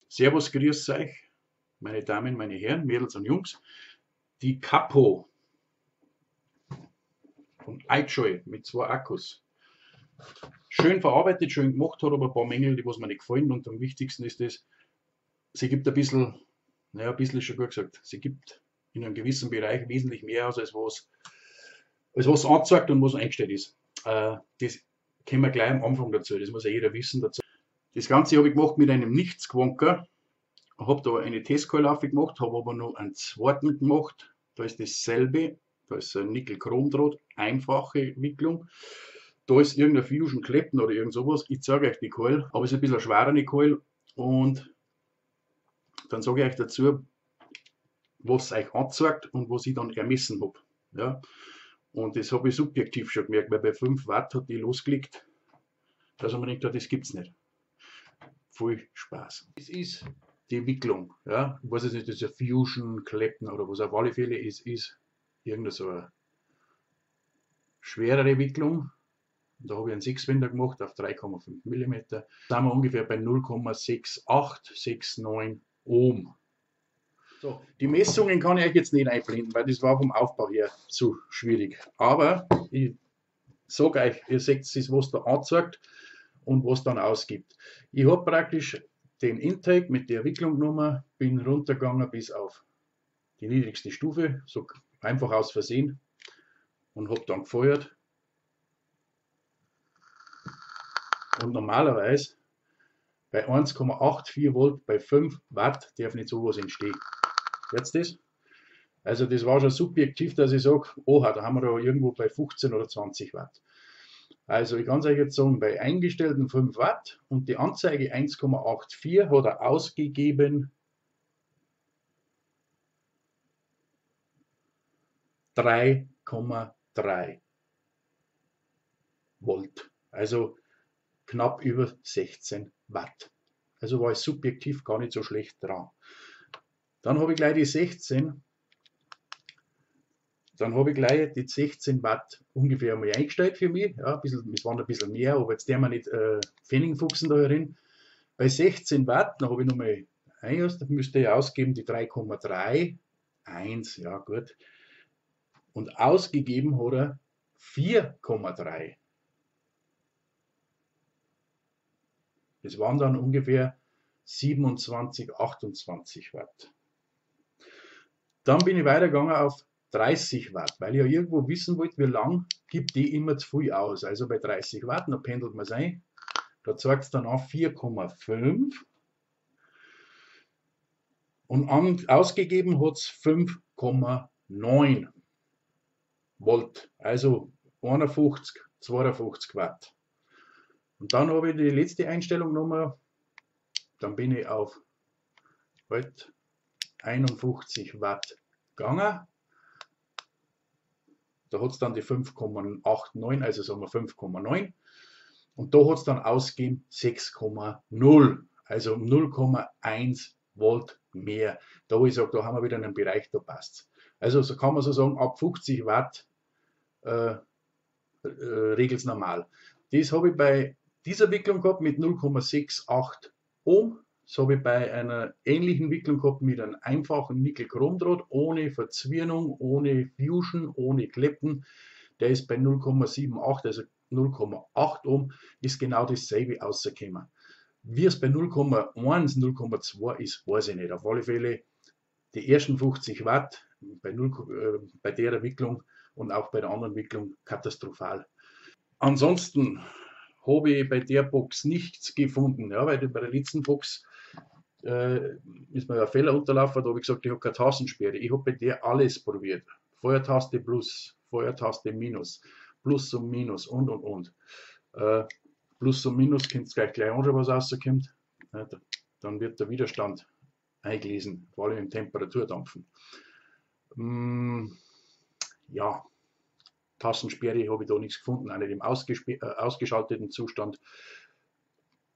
Servus, grüß euch, meine Damen, meine Herren, Mädels und Jungs. Die Capo von iJoy mit 2 Akkus. Schön verarbeitet, schön gemacht, hat aber ein paar Mängel, die was mir nicht gefallen. Und am wichtigsten ist das, sie gibt ein bisschen, naja, ein bisschen ist schon gut gesagt, sie gibt in einem gewissen Bereich wesentlich mehr aus, als was anzeigt und was eingestellt ist. Das kommen wir gleich am Anfang dazu, das muss ja jeder wissen dazu. Das Ganze habe ich gemacht mit einem Nichtsquonker. Hab da eine Testcoil aufgemacht, habe aber noch einen zweiten gemacht. Da ist dasselbe, da ist ein Nickel-Chrom-Draht, einfache Wicklung. Da ist irgendein Fusion Clapton oder irgend sowas. Ich zeige euch die Coil, aber es ist ein bisschen eine schwerere Coil. Und dann sage ich euch dazu, was euch anzeigt und was ich dann ermessen hab. Ja? Und das habe ich subjektiv schon gemerkt, weil bei 5 Watt hat die losgelegt, dass man denkt, das gibt's nicht. Viel Spaß. Das ist die Wicklung. Ja? Ich weiß jetzt nicht, das ist ein Fusion Clapton oder was auf alle Fälle ist, ist irgendeine so eine schwerere Wicklung. Da habe ich einen 6-Wender gemacht auf 3,5 Millimeter. Da sind wir ungefähr bei 0,6869 Ohm. So, die Messungen kann ich euch jetzt nicht einblenden, weil das war vom Aufbau her zu schwierig. Aber ich sag euch, ihr seht es, was da anzeigt und was dann ausgibt. Ich hab praktisch den Intake mit der Wicklung genommen, bin runtergegangen bis auf die niedrigste Stufe, so einfach aus Versehen, und hab dann gefeuert. Und normalerweise bei 1,84 Volt bei 5 Watt darf nicht sowas entstehen. Jetzt das? Also das war schon subjektiv, dass ich sag, oha, da haben wir da irgendwo bei 15 oder 20 Watt. Also ich kann's euch jetzt sagen, bei eingestellten 5 Watt und die Anzeige 1,84 hat er ausgegeben 3,3 Volt. Also knapp über 16 Watt. Also war ich subjektiv gar nicht so schlecht dran. Dann habe ich gleich die 16, dann habe ich gleich die 16 Watt ungefähr mal eingestellt für mich. Ja, ein bisschen, es waren ein bisschen mehr, aber jetzt werden wir nicht Pfennigfuchsen da herin. Bei 16 Watt, dann habe ich nochmal eins, da müsste ich ausgeben die 3,3, 1, ja gut. Und ausgegeben hat er 4,3. Das waren dann ungefähr 27, 28 Watt. Dann bin ich weitergegangen auf 30 Watt, weil ich ja irgendwo wissen wollte, wie lang gibt die immer zu viel aus. Also bei 30 Watt, da pendelt man's ein, da zeigt's dann an 4,5 und ausgegeben hat's 5,9 Volt, also 51, 52 Watt. Und dann habe ich die letzte Einstellung genommen, dann bin ich auf halt 51 Watt gegangen. Da hat's dann die 5,89, also sagen wir 5,9. Und da hat's dann ausgegeben 6,0, also 0,1 Volt mehr. Da wo ich sag, da haben wir wieder einen Bereich, da passt's. Also so kann man so sagen, ab 50 Watt regelt's normal. Das habe ich bei dieser Wicklung gehabt mit 0,68 Ohm. Das habe ich bei einer ähnlichen Wicklung gehabt mit einem einfachen Nickel-Chrom-Draht, ohne Verzwirnung, ohne Fusion, ohne Kleppen. Der ist bei 0,78, also 0,8 Ohm, ist genau dasselbe rausgekommen. Wie es bei 0,1, 0,2 ist, weiß ich nicht. Auf alle Fälle die ersten 50 Watt bei der Wicklung und auch bei der anderen Wicklung katastrophal. Ansonsten habe ich bei der Box nichts gefunden, ja, weil bei der letzten Box ist mir ein Fehler unterlaufen, da habe ich gesagt, ich habe keine Tastensperre. Ich habe bei der alles probiert. Feuertaste plus, Feuertaste minus, Plus und Minus und, und, und. Plus und Minus könnt ihr gleich anschauen, was rauskommt. Ja, dann wird der Widerstand eingelesen, vor allem im Temperaturdampfen. Tastensperre habe ich da nichts gefunden, auch nicht im ausgeschalteten Zustand.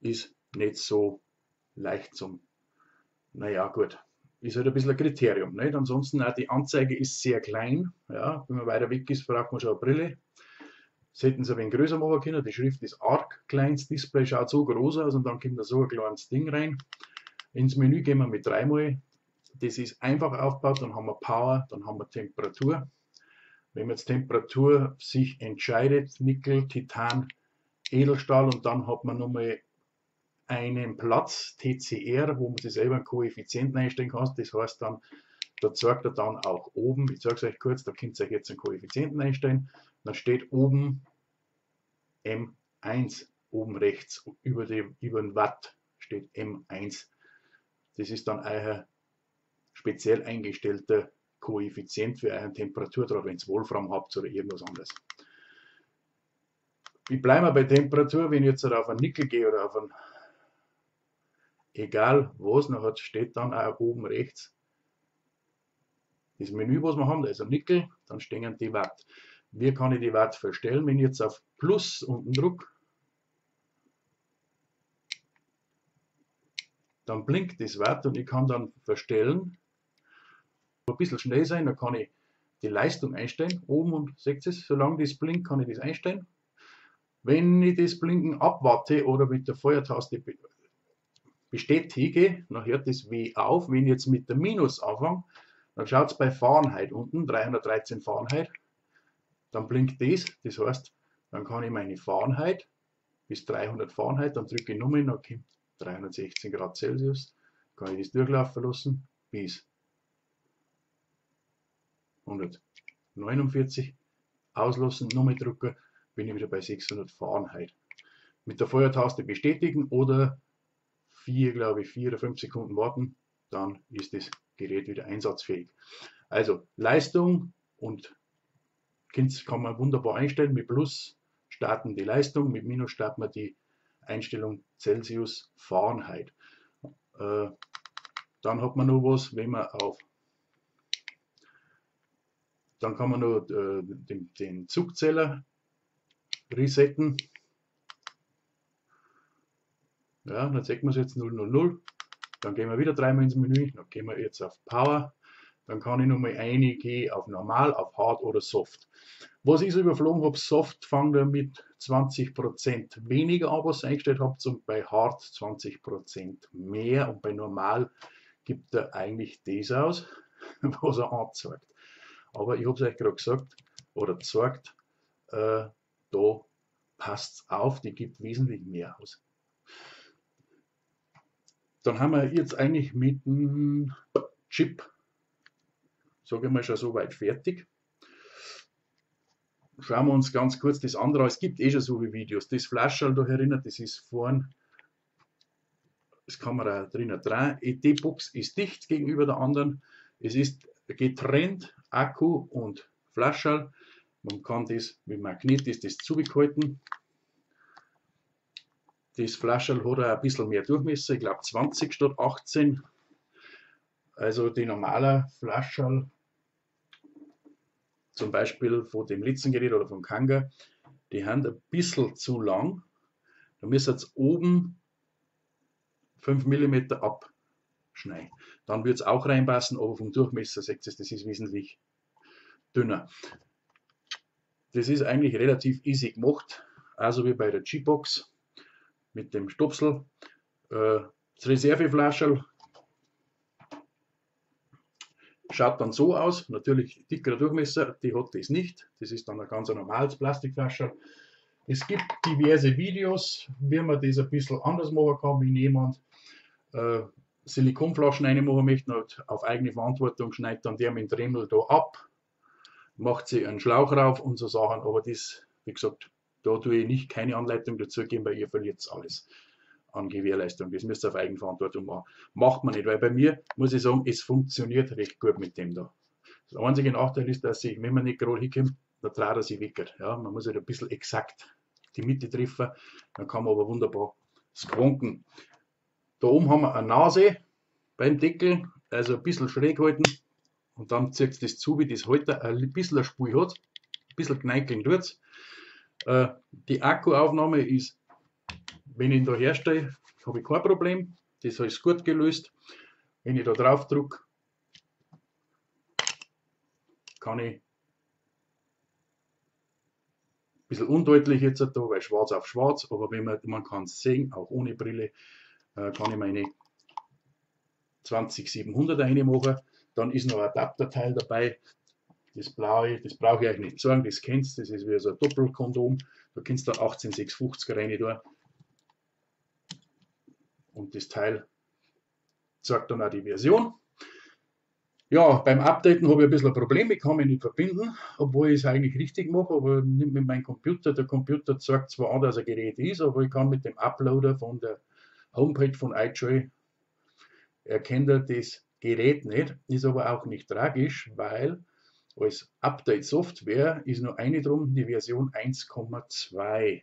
Ist nicht so leicht zum, naja gut, ist halt ein bisschen ein Kriterium. Nicht? Ansonsten auch die Anzeige ist sehr klein, ja, wenn man weiter weg ist, braucht man schon eine Brille. Das hätten sie ein wenig größer machen können, die Schrift ist arg klein, das Display schaut so groß aus und dann kommt da so ein kleines Ding rein. Ins Menü gehen wir mit dreimal. Das ist einfach aufgebaut, dann haben wir Power, dann haben wir Temperatur. Wenn man jetzt Temperatur sich entscheidet, Nickel, Titan, Edelstahl und dann hat man nochmal einen Platz, TCR, wo man sich selber einen Koeffizienten einstellen kann. Das heißt dann, da zeigt er dann auch oben, ich zeige es euch kurz, da könnt ihr euch jetzt einen Koeffizienten einstellen, dann steht oben M1, oben rechts, über den Watt steht M1. Das ist dann euer speziell eingestellter Koeffizient für euren Temperaturdraht, wenn ihr Wolfram habt oder irgendwas anderes. Ich bleibe bei Temperatur, wenn ich jetzt auf einen Nickel gehe oder auf einen, egal was, nachher steht dann auch oben rechts das Menü, was wir haben, da ist ein Nickel, dann stehen die Watt. Wie kann ich die Watt verstellen? Wenn ich jetzt auf Plus unten drücke, dann blinkt das Watt und ich kann dann verstellen. Ein bisschen schnell sein, dann kann ich die Leistung einstellen, oben und seht ihr es, solange das blinkt, kann ich das einstellen. Wenn ich das Blinken abwarte oder mit der Feuertaste bestätige, dann hört das W auf. Wenn ich jetzt mit der Minus anfange, dann schaut es bei Fahrenheit unten, 313 Fahrenheit, dann blinkt das, das heißt, dann kann ich meine Fahrenheit bis 300 Fahrenheit, dann drücke ich nochmal, dann kommt 316 Grad Celsius, kann ich das durchlaufen lassen bis 149, auslassen, nochmal drücken, bin ich wieder bei 600 Fahrenheit. Mit der Feuertaste bestätigen oder 4, glaube ich, 4 oder 5 Sekunden warten, dann ist das Gerät wieder einsatzfähig. Also Leistung und kann man wunderbar einstellen. Mit Plus starten die Leistung, mit Minus starten wir die Einstellung Celsius Fahrenheit. Dann hat man noch was, wenn man auf, dann kann man noch den Zugzähler resetten. Ja, dann sehen wir es jetzt 0, 0, 0. Dann gehen wir wieder dreimal ins Menü, dann gehen wir jetzt auf Power. Dann kann ich nochmal reingehen auf Normal, auf Hard oder Soft. Was ich so überflogen habe, Soft fangt er mit 20% weniger an, was ihr eingestellt habt, und bei Hard 20% mehr. Und bei Normal gibt er eigentlich das aus, was er anzeigt. Aber ich habe es euch gerade gesagt, oder gezeigt, da passt es auf, die gibt wesentlich mehr aus. Dann haben wir jetzt eigentlich mit dem Chip, sage ich mal, schon soweit fertig. Schauen wir uns ganz kurz das andere an. Es gibt eh schon so viele Videos. Das Flascherl da erinnert, das ist vorn, das kann man da drinnen drehen. ET-Box ist dicht gegenüber der anderen. Es ist getrennt, Akku und Flascherl. Man kann das mit Magnet ist das zugehalten. Das Flascherl hat auch ein bisschen mehr Durchmesser, ich glaube 20 statt 18. Also die normale Flascherl, zum Beispiel von dem letzten Gerät oder vom Kanger, die haben ein bisschen zu lang. Da müsst ihr jetzt oben 5 mm abschneiden. Dann wird's auch reinpassen, aber vom Durchmesser seht ihr, das ist wesentlich dünner. Das ist eigentlich relativ easy gemacht, also wie bei der G-Box mit dem Stopsel. Das Reserveflascherl schaut dann so aus, natürlich dickerer Durchmesser, die hat das nicht, das ist dann ein ganz normales Plastikflascherl. Es gibt diverse Videos, wie man das ein bisschen anders machen kann, wenn jemand Silikonflaschen reinmachen möchte, und auf eigene Verantwortung schneidet dann der mit dem Dremel da ab, macht sie einen Schlauch rauf und so Sachen, aber das, wie gesagt, da tue ich nicht keine Anleitung dazu geben, weil ihr verliert alles an Gewährleistung. Das müsst ihr auf Eigenverantwortung machen. Macht man nicht, weil bei mir, muss ich sagen, es funktioniert recht gut mit dem da. Das einzige Nachteil ist, dass ich, wenn man nicht gerade hinkommt, dann dreht er sich weg. Ja, man muss halt ein bisschen exakt die Mitte treffen, dann kann man aber wunderbar squonken. Da oben haben wir eine Nase beim Deckel, also ein bisschen schräg halten und dann zieht es das zu, wie das heute ein bisschen eine Spur hat, ein bisschen kneikeln tut's. Die Akkuaufnahme ist, wenn ich ihn da herstelle, habe ich kein Problem, das ist gut gelöst. Wenn ich da drauf drücke, kann ich ein bisschen undeutlich jetzt da, weil schwarz auf schwarz, aber wenn man kann es sehen, auch ohne Brille, kann ich meine 20700 reinmachen. Dann ist noch ein Adapterteil dabei. Das blaue, das brauche ich euch nicht sagen, das kennst du, das ist wie so ein Doppelkondom. Da kannst du dann 18650 rein tun. Und das Teil zeigt dann auch die Version. Ja, beim Updaten habe ich ein bisschen ein Problem, ich kann mich nicht verbinden, obwohl ich es eigentlich richtig mache, aber nicht mit meinem Computer. Der Computer zeigt zwar an, dass ein Gerät ist, aber ich kann mit dem Uploader von der Homepage von iJoy erkennt er das Gerät nicht, ist aber auch nicht tragisch, weil als Update-Software ist nur eine drum, die Version 1,2.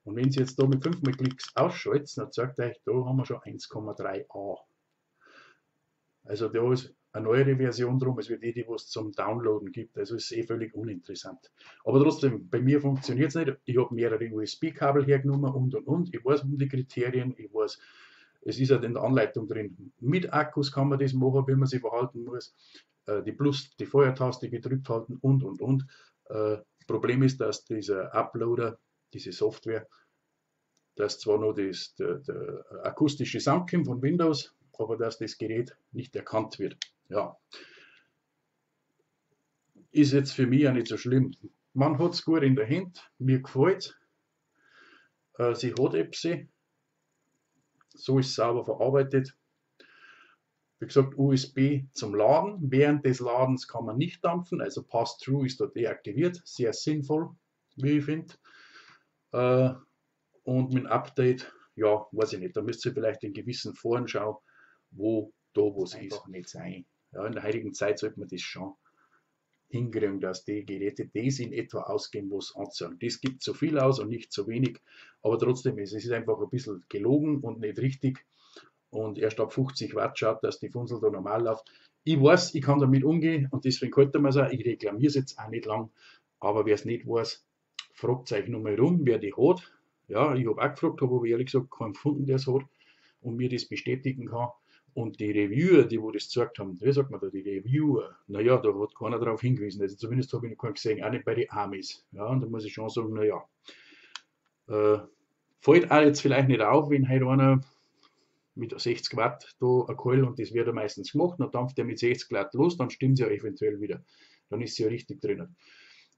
Und wenn Sie jetzt da mit 5 Klicks ausschaltet, dann zeigt euch, da haben wir schon 1,3a. Also da ist eine neuere Version drum, als wie die, die es zum Downloaden gibt. Also ist eh völlig uninteressant. Aber trotzdem, bei mir funktioniert es nicht. Ich habe mehrere USB-Kabel hergenommen und. Ich weiß um die Kriterien, ich weiß, es ist ja in der Anleitung drin. Mit Akkus kann man das machen, wie man sich verhalten muss. Die Plus, die Feuertaste gedrückt halten und. Problem ist, dass dieser Uploader, diese Software, dass zwar noch der akustische Sound kommt von Windows, aber dass das Gerät nicht erkannt wird. Ja. Ist jetzt für mich auch nicht so schlimm. Man hat's gut in der Hand, mir gefällt's. Sie hat etwas. So ist es sauber verarbeitet. Wie gesagt, USB zum Laden. Während des Ladens kann man nicht dampfen, also Pass-Through ist da deaktiviert. Sehr sinnvoll, wie ich finde. Und mit dem Update, ja, weiß ich nicht, da müsst ihr vielleicht in gewissen Foren schauen, wo da was ist. Einfach nicht sein. Ja, in der heutigen Zeit sollte man das schon hinkriegen, dass die Geräte das in etwa ausgeben, was sie anzeigen. Das gibt zu viel aus und nicht zu wenig, aber trotzdem, es ist einfach ein bisschen gelogen und nicht richtig. Und erst ab 50 Watt schaut, dass die Funsel da normal läuft. Ich weiß, ich kann damit umgehen und deswegen halte ich mir's auch. Ich reklamiere es jetzt auch nicht lang, aber wer es nicht weiß, fragt euch nochmal rum, wer die hat. Ja, ich hab auch gefragt, hab aber ehrlich gesagt keinen gefunden, der es hat und mir das bestätigen kann. Und die Reviewer, die wo das gezeigt haben, wie sagt man da, die Reviewer, naja, da hat keiner darauf hingewiesen. Also zumindest hab ich noch keinen gesehen, auch nicht bei den Amis. Ja, und da muss ich schon sagen, naja, fällt auch jetzt vielleicht nicht auf, wenn halt einer mit 60 Watt da ein Coil, und das wird ja meistens gemacht, dann dampft der mit 60 Watt los, dann stimmt sie ja eventuell wieder. Dann ist sie ja richtig drinnen.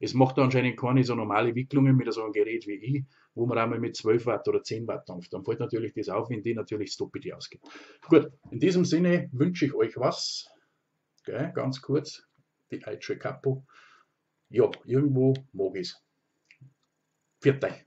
Es macht da anscheinend keine so normale Wicklungen mit so einem Gerät wie ich, wo man einmal mit 12 Watt oder 10 Watt dampft. Dann fällt natürlich das auf, wenn die natürlich das Doppelte ausgibt. Gut, in diesem Sinne wünsche ich euch was. Gell, ganz kurz, die iJoy Capo. Ja, irgendwo mag ich's. Pfiat euch.